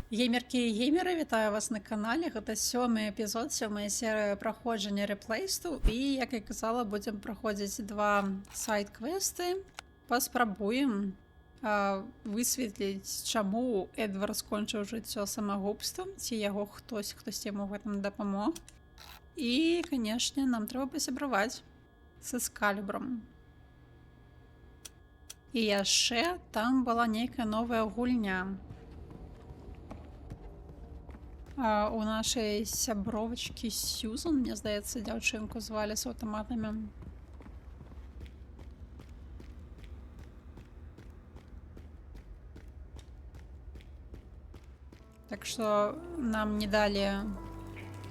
Геймеркі і геймеры, вітаю вас на канале. Гэта сёмы эпізод, сёмая серыя праходжання рэплейсту. І, як я казала, будзем праходзіць два сайд-квесты. Паспрабуем высветліць, чаму Эдвард скончыў жыццё самагубствам, ці яго хтось яму ў гэтым дапамог. І, канешне, нам трэба пасябраваць з Эскалібрам. І яшчэ там была нейкая новая гульня. У нашай сябровачкі Сьюзан, мне здаецца, дзяўчынку звалі з аўтаматамі. Так што нам не далі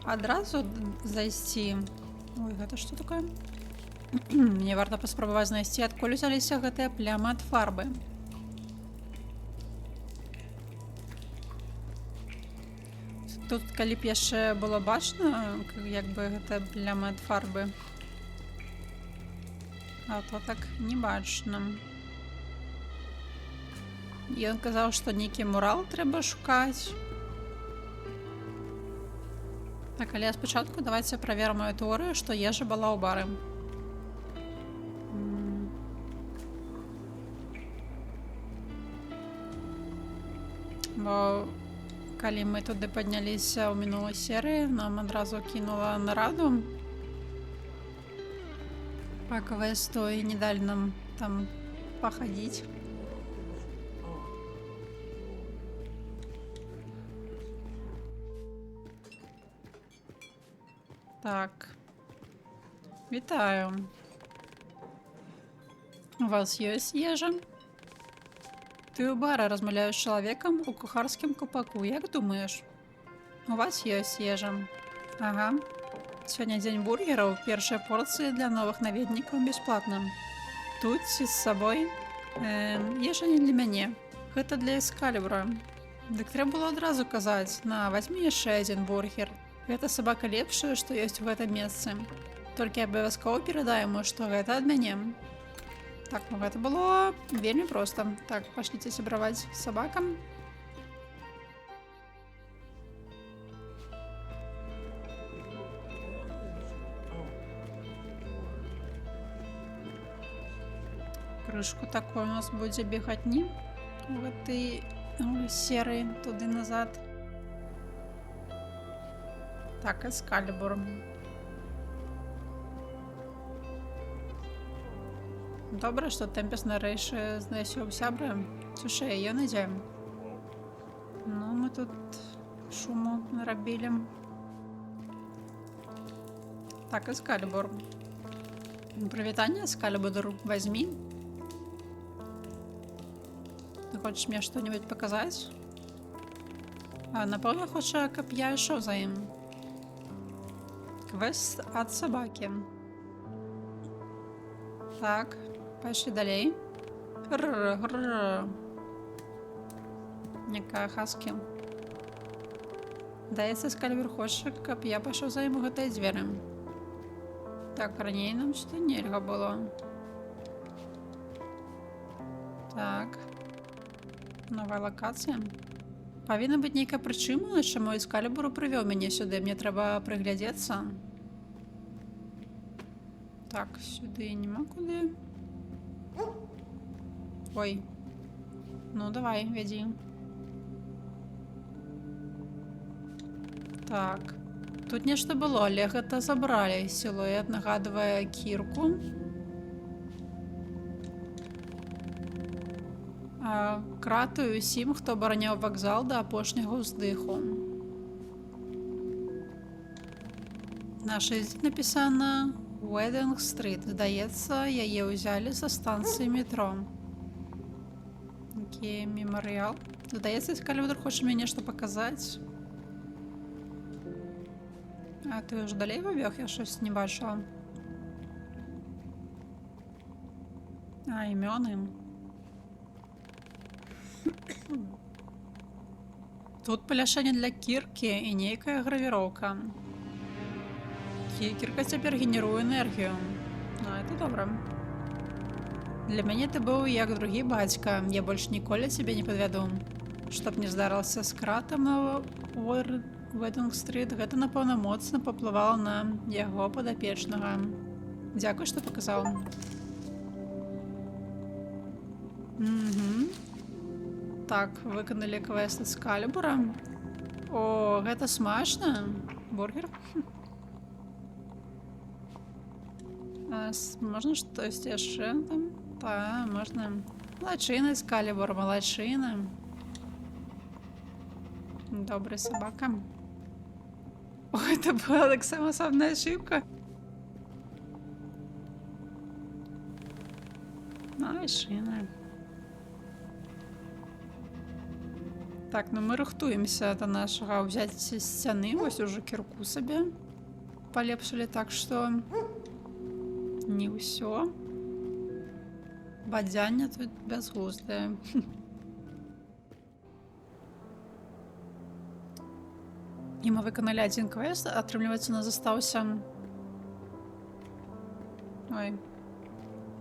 адразу зайсці. Ой, гэта што такое? Мне варта паспрабаваць знайсці, адкуль узяліся гэтыя плямы ад фарбы. Тут, калі б яшчэ было бачна, як бы гэта пляма ад фарбы. А то так не бачна. Ён казаў, што нейкі мурал трэба шукаць. Так, але спачатку давайте праверым мою тэорыю, што ежа была ў бары. Бо калі мы туды падняліся ў мінулай серыі, нам адразу кінула нараду па квесту і не далі нам там пахадзіць. Так. Вітаю. У вас ёсць ежа? Ты ў бары размаўляеш з чалавекам у кухарскім купаку. Як думаеш? У вас ёсць ежа? Ага. Сёння дзень бургераў, першыя порцыі для новых наведнікаў бясплатна. Тут ці з сабой? Ежа не для мяне. Гэта для Эскалібура. Дык трэба было адразу казаць: на, вазьмі яшчэ адзін бургер. Гэта сабака лепшае, што ёсць у гэтым месцы. Толькі абавязкова перадай яму, што гэта ад мяне. Так, гэта было вельмі проста. Так, пашліце сябраваць з сабакам. Крышку такой у нас будзе бегатні у гэтай серыі туды-назад. Так, Эскалібур. Добра, што Тэмпес нарэшце знайшоў сябра. Слушай, ён ідзе. Ну, мы тут шуму нарабілі. Так, Эскалібур. Прывітанне, Эскалібур, возьми. Ты хочаш мне што-нибудь паказаць? Напэўна, хоча, каб я ішоў за ім. Квест ад сабакі. Так, пайшлі далей. Гррр, гррр. Некая хаскі. Даецца, Эскалібур хоча, каб я пайшоў за ім у гэтыя дзверы. Так, раней нам сюды нельга было. Так. Новая лакацыя. Павінна быць нейкая прычына, чаму Эскалібур прывёў мяне сюды. Мне трэба прыглядзецца. Так, сюды няма куды. Ой. Ну, давай, вядзі. Так. Тут нешта было, але гэта забралі. Сілуэт нагадвае кірку. Кратую усім, хто абараняў вакзал да апошняга ўздыху. На шыльдзе напісана Уэдинг-стрит. Здаецца, яе ўзялі са станцыі метро. Які мемарыял. Здаецца, Эскалібур хоча мне нешта паказаць. А ты ўжо далей пабег? Я щось не бачыла. А, імёны. Тут паляшэнне для кіркі і нейкая гравіроўка. Кірка цяпер генеруе энергію. Ну, это добра. Для мяне ты быў як другі бацька. Я больш ніколі цябе не падвяду. Што б не здарылася з кратам на Уэдинг-стрит, гэта, напэўна, моцна паўплывала на яго падапечнага. Дзякуй, што паказаў. Угу. Так, выканалі квест Эскалібура. О, гэта смачна. Бургер. А, можна штось яшчэ там? Та, можна. Малайчына, Эскалібур, малайчына. Добрый собака. О, это была таксама самая ошибка. Малайчына. Так, ну мы рыхтуемся до нашага ўзяцця сцяны. Вось ужо кірку сабе палепшылі, так што не ўсё. Бадзянне тут бязглуздае. І мы выканалі адзін квест, атрымліваецца, у нас застаўся... Ой,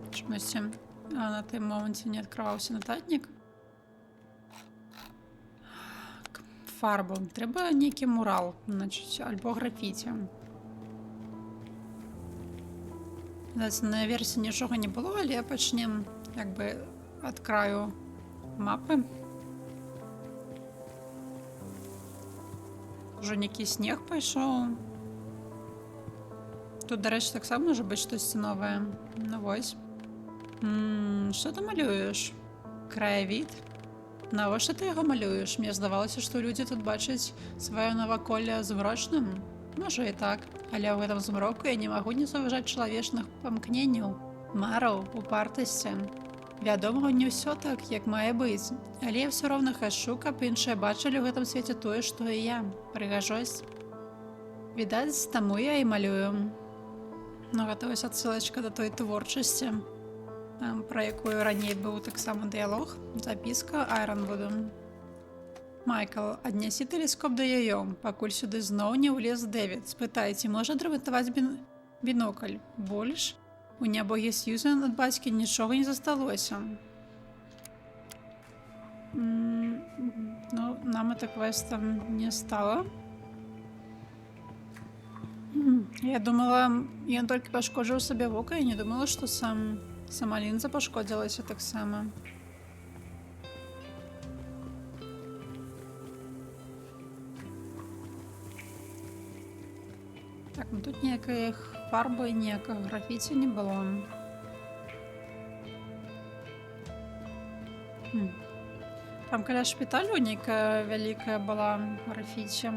чамусьці на тым моманце не адкрываўся нататнік. Фарбу. Трэба нейкі мурал, значыць, альбо графіці. Знаеце, на версіі нічога не было, але пачнем як бы ад краю мапы. Ужо нейкі снег пайшоў. Тут, дарэчы, таксама можа быць штосьці новае. Ну вось. Што ты малюеш? Краявід? Навошта ты яго малюеш? Мне здавалася, што людзі тут бачаць сваё наваколле змрочным. Можа і так, але ў гэтым змроку я не магу не заўважаць чалавечных памкненняў, мараў, упартасці. Вядома, не ўсё так, як мае быць, але я ўсё роўна хачу, каб іншыя бачылі ў гэтым свеце тое, што і я. Прыгажосць. Відаць, таму я і малюю. Ну, гэта вось адсылачка да той творчасці, пра якую раней быў таксама дыялог. Запіска Айронвуду. Майкл, аднясі тэлескоп да яе, пакуль сюды зноў не ўлез Дэвід. Спытай, ці можа адрамантаваць бінокль. Больш у нябогі Сьюзен ад бацькі нічога не засталося. Ну, нам это квестом не стало. Я думала, ён толькі пашкоджыў сабе вока, я не думала, што сама лінза пашкодзілася таксама. Так, ну тут ніякіх фарбы, ніякага графіці не было. Там каля шпіталю нейкая вялікая была графіці.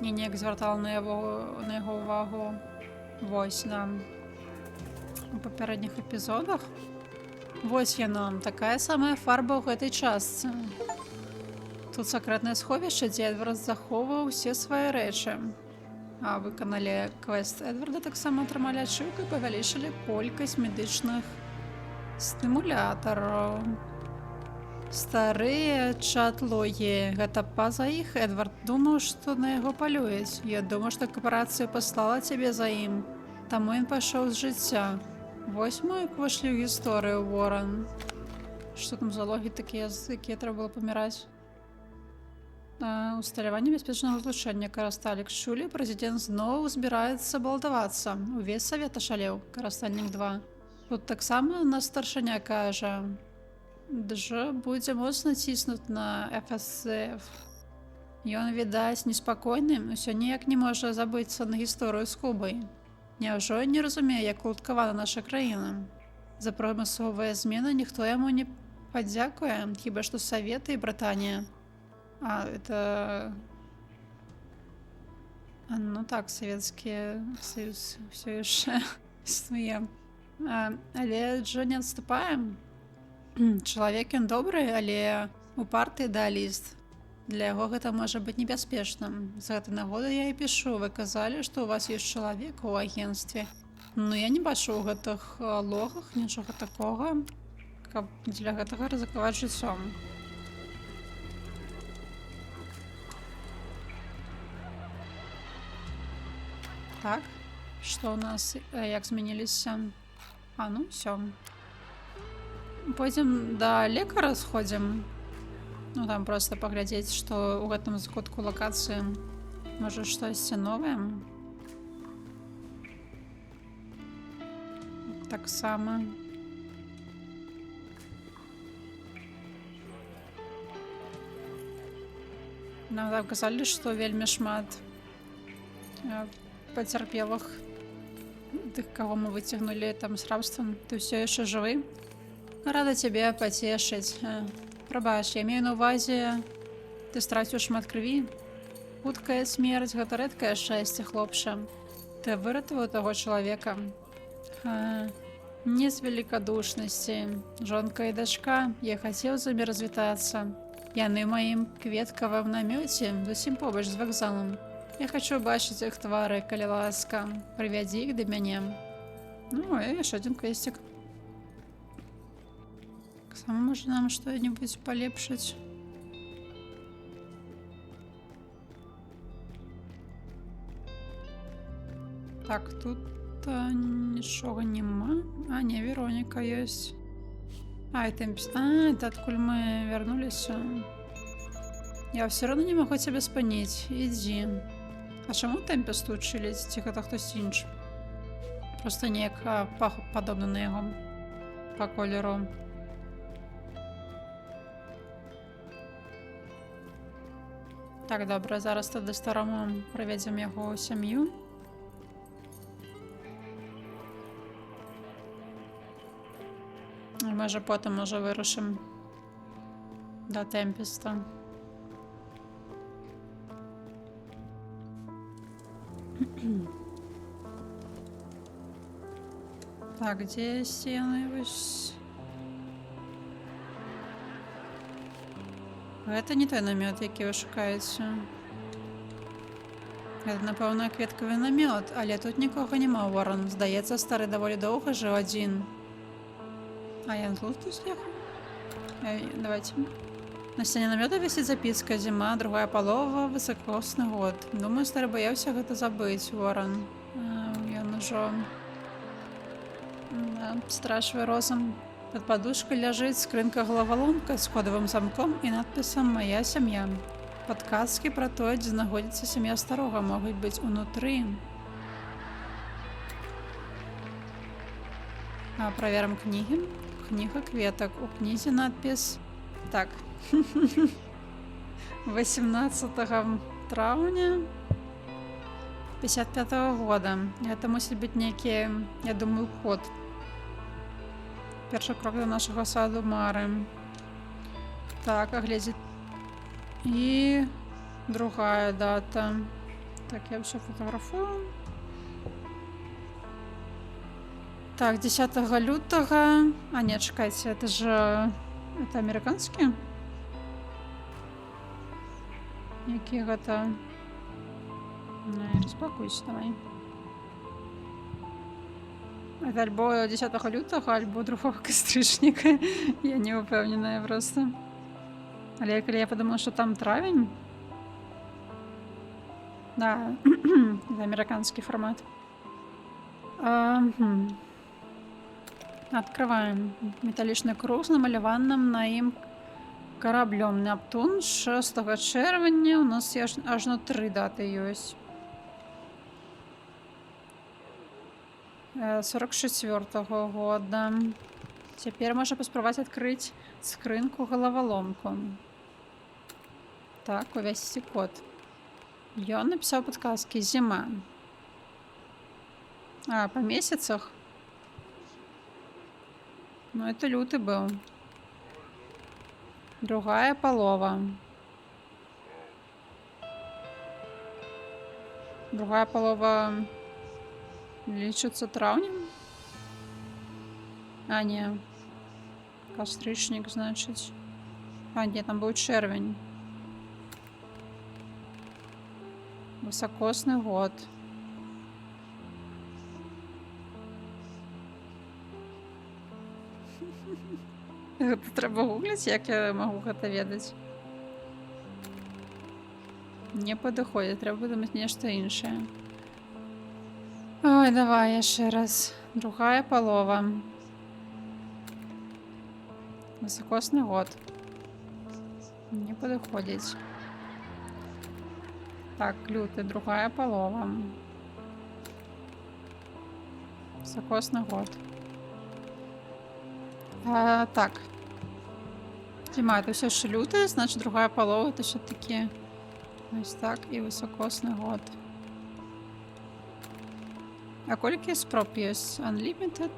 Я неяк звяртала на яго увагу. Вось, да. У папярэдніх эпізодах. Вось яно, такая самая фарба ў гэтай частцы. Тут сакрэтнае сховішча, дзе Эдвард захоўваў усе свае рэчы. А выканалі квест Эдварда, таксама атрымалі ачыўку і павялічылі колькасць медычных стымулятараў. Старыя чат-логі. Гэта па-за іх. Эдвард думаў, што на яго палююць. Я думаю, што карпарацыя паслала цябе за ім. Таму ён пайшоў з жыцця. Вось мы як увайшлі ў гісторыю, Уоррен. Што там за логі такія, з якія трэба было паміраць? Усталяванне бяспечнага злучэння. Карасталік чулі, прэзідэнт зноў збіраецца балдавацца. Увесь савет ашалеў. Карастальнік 2. Тут таксама наш старшыня кажа, Дж будзе моцна ціснуць на ФСФ. Ён, відаць, неспакойны, усё ніяк не можа забыцца на гісторыю з Кубай. Няўжо ён не разумее, як уладкавана наша краіна? За прымусовыя змены ніхто яму не падзякуе, хіба што Саветы і Брытанія. А, это... А, ну так, Савецкі Саюз ўсё яшчэ існуе. Але Джо не адступае. Чалавек ён добры, але упарты ідэаліст. Для яго гэта можа быць небяспечным. З гэтай нагоды я і пішу. Вы казалі, што ў вас ёсць чалавек у агенцтве. Ну, я не бачу ў гэтых логах нічога такога, каб дзеля гэтага рызыкаваць жыццём. Так, што ў нас, як змяніліся? А, ну, всё. Пойдзем да лекара сходзім. Ну, там проста паглядзець, што ў гэтым закутку лакацыі. Можа, штосьці новае. Таксама. Нам там казалі, што вельмі шмат пацярпелых, тых, каго мы выцягнулі там з рабства. Ты ўсё яшчэ жывы? Рада цябе пацешыць. Прабач, я мею на ўвазе, ты страціў шмат крыві. Хуткая смерць — гэта рэдкае шчасце, хлопча. Ты выратаваў таго чалавека. Не з велікадушнасці. Жонка і дачка, я хацеў з імі развітацца. Яны ў маім кветкавым намёце, зусім побач з вакзалам. Я хачу бачыць іх твары, калі ласка. Прывядзі іх да мяне. Ну, і яшчэ адзін квесцік. Таксама можа нам што-небудзь палепшыць. Так, тут нічога няма. А, не, Вероніка ёсць. А, это. А, это адкуль мы вярнуліся. Я все равно не магу цябе спыніць. Ідзі. А чаму Тэмпест тут чыліць? Ці гэта хтось іншы? Проста неяк падобна на яго па колеру. Так, добра, зараз тады старому правядзем яго сям'ю. Можа, потым ужо вырушым да Тэмпеста. Так, дзе сцены вось? Гэта не той намёт, які вы шукаеце. Гэта, напэўна, кветкавы намёт, але тут нікога няма, Уоррен. Здаецца, стары даволі доўга жыў адзін. А я з глузду з'ехаў? Давайте. На сцяне намёта вісіць запіска: «Зіма, другая палова, высакосны год». Думаю, стары баяўся гэта забыць, Уоррен. Ён ужо, да, страчвае розум. Пад падушкай ляжыць скрынка-галаваломка з кодавым замком і надпісам «Мая сям'я». Падказкі пра тое, дзе знаходзіцца сям'я старога, могуць быць унутры. Праверым кнігі. Кніга кветак. У кнізе надпіс. Так. 18 траўня 55 -го года. Это мусіць быць нейкі, я думаю, код. Першы крок до нашага саду мары. Так, агледзець. І другая дата. Так, я все фотографую. Так, 10 лютага. А, нет, чакайце, это же. Это американские? Які гэта? Ну, разблокуйся, давай. Это альбо 10 лютага, альбо 2 кастрычніка. Я не ўпэўненая просто. Але калі я подумала, что там травень. Да, это американский формат. Открываем. Металічны круг з намаляваным на ім караблём Нептун 6 чэрвеня. У нас аж на тры даты ёсць. 44 -го года. Цяпер можна паспрабаваць адкрыць скрынку галаваломку. Так, увесці код. Ён напісаў падказкі: зіма. А, па месяцах? Ну, это люты быў. Другая палова. Другая палова лічыцца траўнем? А, не. Кастрычнік, значыць. А, не, там быў чэрвень. Высакосны год. Гэта трэба гугліць, як я магу гэта ведаць? Не падыходзіць, трэба выдумаць нешта іншае. Ой, давай яшчэ раз. Другая палова. Высакосны год. Не Не падыходзіць. Так, люты, другая палова. Сакосны год. А, так. Зіма, это ўсё яшчэ люты, значит, другая палова это все-таки ось так і высокосны год. А колькі спроб ёсць? Unlimited?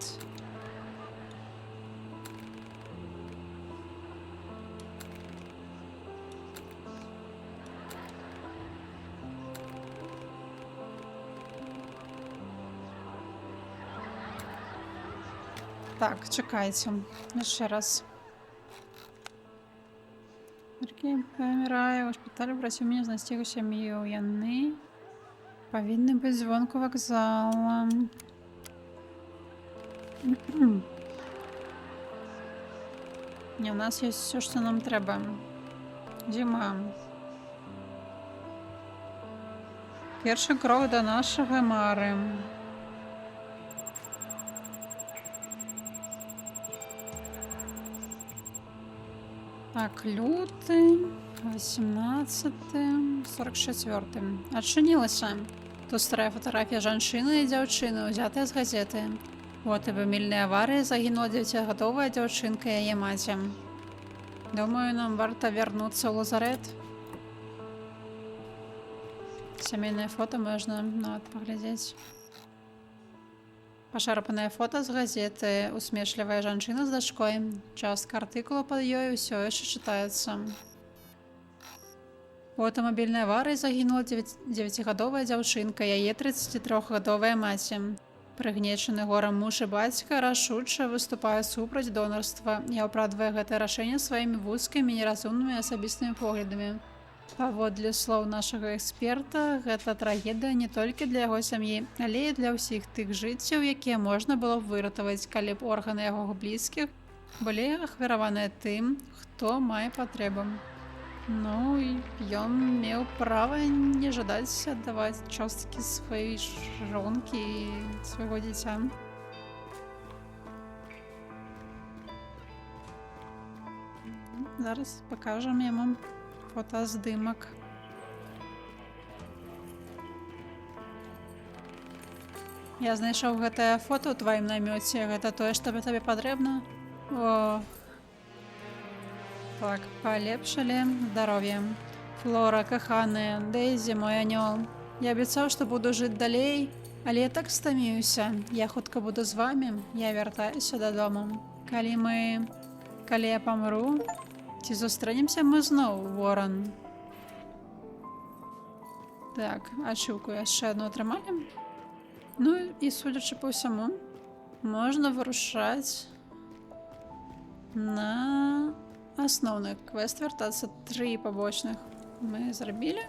Так, чакайце. Яшчэ раз. Маркі памірае ў шпіталі, прасіў мяне знайсці яго сям'ю. Яны павінны быць звонку вакзала. Не, у нас ёсць усё, што нам трэба. Зіма. Першы крок да нашага мары. Так, люты, 18, 44. Адчынілася. Тут старая фатаграфія жанчыны і дзяўчыны, узятая з газеты. У аўтамабільнай аварыі загінула дзевяцігадовая дзяўчынка і яе маці. Думаю, нам варта вярнуцца ў лазарэт. Сямейнае фота можна нават паглядзець. Пашарпанае фота з газеты, усмешлівая жанчына з дачкой. Частка артыкула пад ёй усё яшчэ чытаецца. У аўтамабільнай аварыі загінула дзевяцігадовая дзяўчынка, яе 33-гадовая маці. Прыгнечаны горам муж і бацька рашуча выступае супраць донарства і апраўдвае гэтае рашэнне сваімі вузкімі, неразумнымі асабістымі поглядамі. Паводле слоў нашага эксперта, гэта трагедыя не толькі для яго сям'і, але і для ўсіх тых жыццяў, якія можна было б выратаваць, калі б органы яго блізкіх былі ахвяраваныя тым, хто мае патрэбу. Ну, і ён меў права не жадаць аддаваць часткі сваёй жонкі і свайго дзіця. Зараз пакажам яму фотаздымак. Я знайшоў гэтае фото ў тваім намёце. Гэта тое, што табе патрэбна? О. Так, палепшылі здароўе. Флора, каханая, Дейзі, мой анёл. Я абяцаў, што буду жыць далей, але я так стаміўся. Я хутка буду з вамі, я вяртаюся дадому. Калі я памру, ці зустрэнемся мы зноў, Воран? Так, ачыўку яшчэ адну атрымалі. Ну і, судзячы па ўсяму, можна вырушаць на асноўны квест, вяртацца. Тры пабочных мы зрабілі.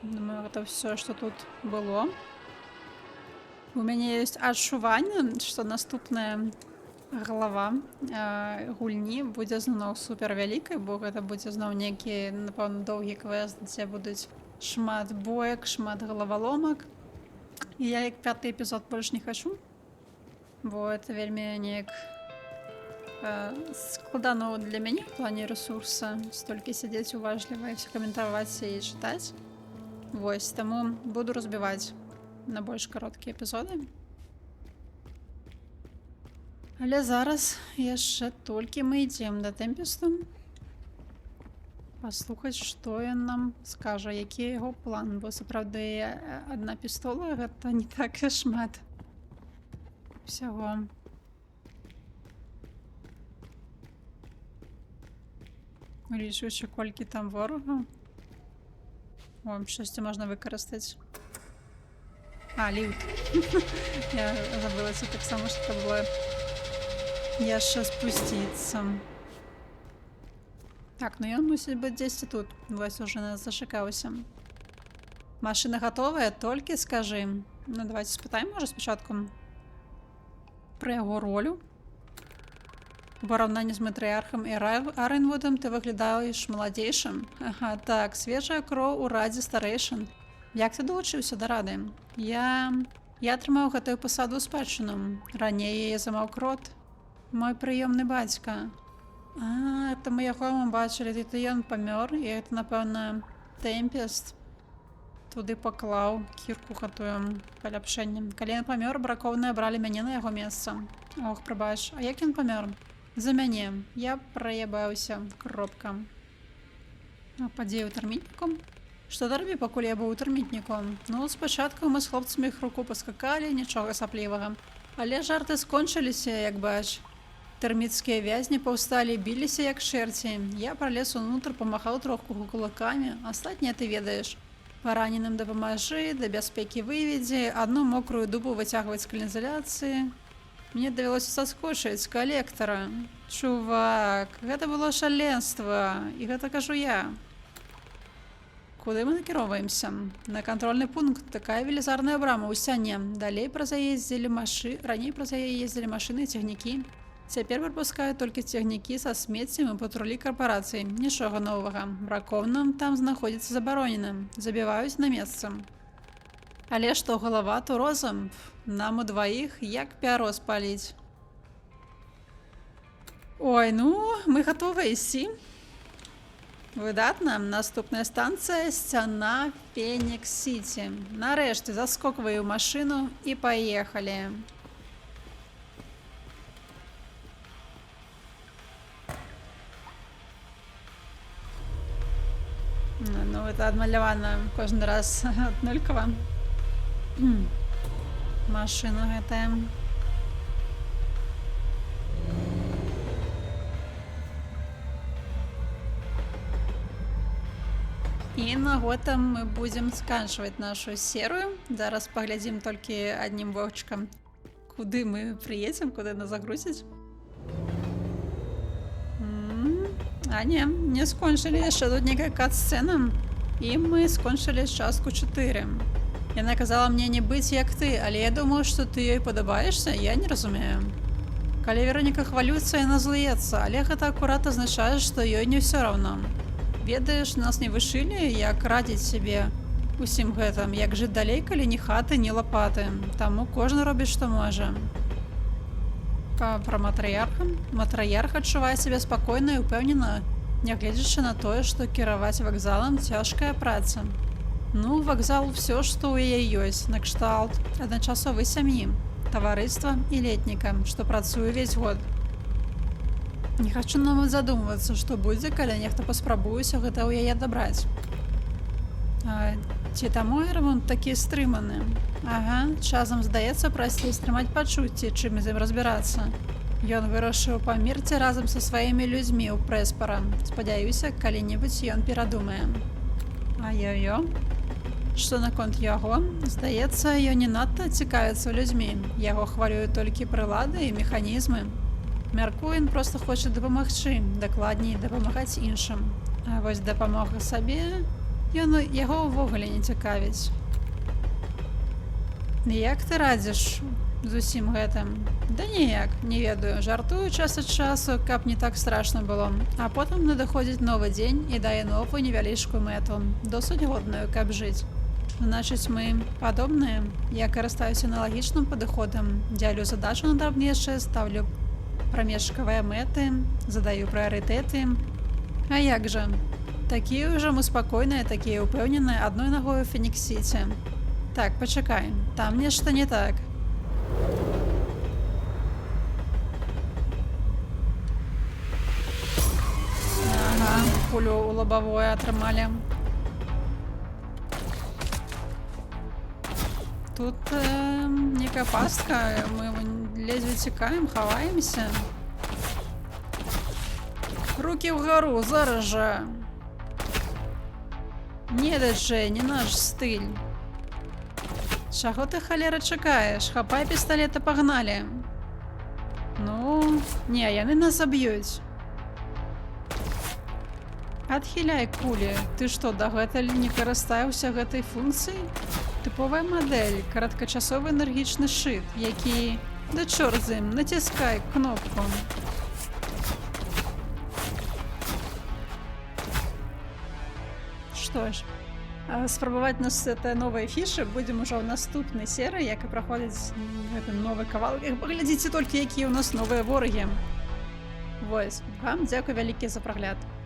Думаю, гэта ўсё, што тут было. У мяне ёсць адчуванне, што наступная глава гульні будзе зноў супер вялікай, бо гэта будзе зноў нейкі, напэўна, доўгі квест, дзе будуць шмат боек, шмат галаваломак. І я як пяты эпізод больш не хачу, бо это вельмі неяк складана для мяне ў плане рэсурса столькі сядзець уважліва і все каментаваць і чытаць. Вось, таму буду разбіваць на больш кароткія эпізоды. Але зараз яшчэ толькі мы ідзем да Тэмпесту паслухаць, што ён нам скажа, які яго план, бо сапраўды адна пістола гэта не так і шмат всяго. Улічваючы, колькі там ворагаў. О, штосьці можна выкарыстаць. А, ліфт. Я забылася таксама, што было яшчэ спусціцца. Так, ну ён мусіць быць дзесьці тут. Вось уже нас зашыкаўся. Машына гатовая, толькі скажы. Ну, давайте спытаем, можа, спачатку пра яго ролю. У параўнанні з матрыярхам і Арэнвудам ты выглядаеш маладзейшым. Ага, так, свежая кроў у радзе старэйшын. Як ты далучыўся да рады? Я атрымаў гэтую пасаду ў спадчыну. Раней яе займаў Крот. Мой прыёмны бацька. А, это мы яго мы бачылі, это ён памёр, і это, напэўна, Тэмпест туды паклаў кірку гэтую паляпшэнне. Калі ён памёр, бракоўныя бралі мяне на яго месца. Ох, прабач, а як ён памёр? За мяне. Я праебаўся. Кропка. А падзеі ў тэрмітніку? Што ты рабіў, пакуль я быў у тэрмітніку? Ну, спачатку мы з хлопцамі хруку паскакалі, нічога асаблівага. Але жарты скончыліся, як бач. Тэрміцкія вязні паўсталі, біліся як чэрці. Я пралез унутр, памахаў троху кулакамі, астатняе ты ведаеш. Параненым дапамажы, да бяспекі выведзі, адну мокрую дупу выцягваць з каналізацыі. Мне давялося саскочыць з калектара. Чувак, гэта было шаленства, і гэта кажу я. Куды мы накіроўваемся? На кантрольны пункт. Такая велізарная брама ў сцяне. Далей праз яе ездзілі машы... Раней праз яе ездзілі машыны і цягнікі. Цяпер прапускаюць толькі цягнікі са смеццем і патрулі карпарацый. Нічога новага. Бракоўным там знаходзіцца забаронена. Забіваюць на месца. Але што галава, то розум. Нам удваіх як пяро спаліць. Ой, ну, мы гатовы ісці. Выдатна. Наступная станцыя — сцяна Фенікс-Сіці. Нарэшце заскокваю ў машыну і паехалі. Ну, это адмалявана кожны раз аднолькава. Машына гэтая. І на гэтым мы будзем сканчваць нашу серыю. Зараз паглядзім толькі аднім вочкам, куды мы прыедзем, куды нас загрузіць. А не, не скончылі, яшчэ тут некая кат-сцэна. І мы скончылі частку 4. Яна казала мне не быць як ты, але я думаю, што ты ёй падабаешся, я не разумею. Калі Вероніка хвалюецца, яна злуецца, але гэта акурат азначае, што ёй не ўсё роўна. Ведаеш, нас не вучылі, як радзіць сябе усім гэтым, як жыць далей, калі ні хаты, ні лапаты. Таму кожны робіць, што можа. Пра матрыярха. Матрыярх адчувае сябе спакойна і ўпэўнена, нягледзячы на тое, што кіраваць вакзалам цяжкая праца. Ну, вакзал ўсё, што ў яе ёсць, накшталт адначасовай сям'і, таварыства і летніка, што працуе ўвесь год. Не хачу нават задумвацца, што будзе, калі нехта паспрабуе ўсё гэта ў яе адабраць. Ці таму Эрмунд такі стрыманы? Ага, часам здаецца прасцей стрымаць пачуцці, чым з ім разбірацца. Ён вырашыў памерці разам са сваімі людзьмі ў Прэспара. Спадзяюся, калі-небудзь ён перадумае. Ай-ё-ё. Што наконт яго? Здаецца, ён не надта цікавіцца людзьмі. Яго хвалююць толькі прылады і механізмы. Мяркую, ён проста хоча дапамагчы, дакладней дапамагаць іншым. А вось дапамога сабе, ён яго ўвогуле не цікавіць. Як ты радзіш з усім гэтым? Да ніяк, не ведаю. Жартую час ад часу, каб не так страшна было. А потым надыходзіць новы дзень і дае новую невялічкую мэту, досыць годную, каб жыць. Значыць, мы падобныя. Я карыстаюся аналагічным падыходам, дзялю задачу на драбнейшыя, стаўлю прамежкавыя мэты, задаю прыярытэты. А як жа? Такія ўжо мы спакойныя, такія ўпэўненыя, адной ногой у Фенікс-Сіці. Так, пачакай, там нешта не так. Ага, пулю ў лабавое атрымалі. Тут некая пастка, мы ледзьве цікаем, хаваемся. Рукі ўгару, зараз жа. Не, Дэджэй, не наш стыль. Чаго ты, халера, чакаеш? Хапай пісталет і пагналі. Ну, не, яны нас заб'юць. Адхіляй кулі. Ты што, дагэтуль не карыстаўся гэтай функцыяй? Тыповая мадэль, кароткачасовы энергічны шчыт, які... Да чорт з ім, націскай кнопку. Што ж, Спрабаваць нас это новыя фішы будзем ужо ў наступнай серыі, як і праходзіць гэты новы кавалак. Паглядзіце толькі, якія ў нас новыя ворагі. Вось, вам дзякуй вялікі за прагляд.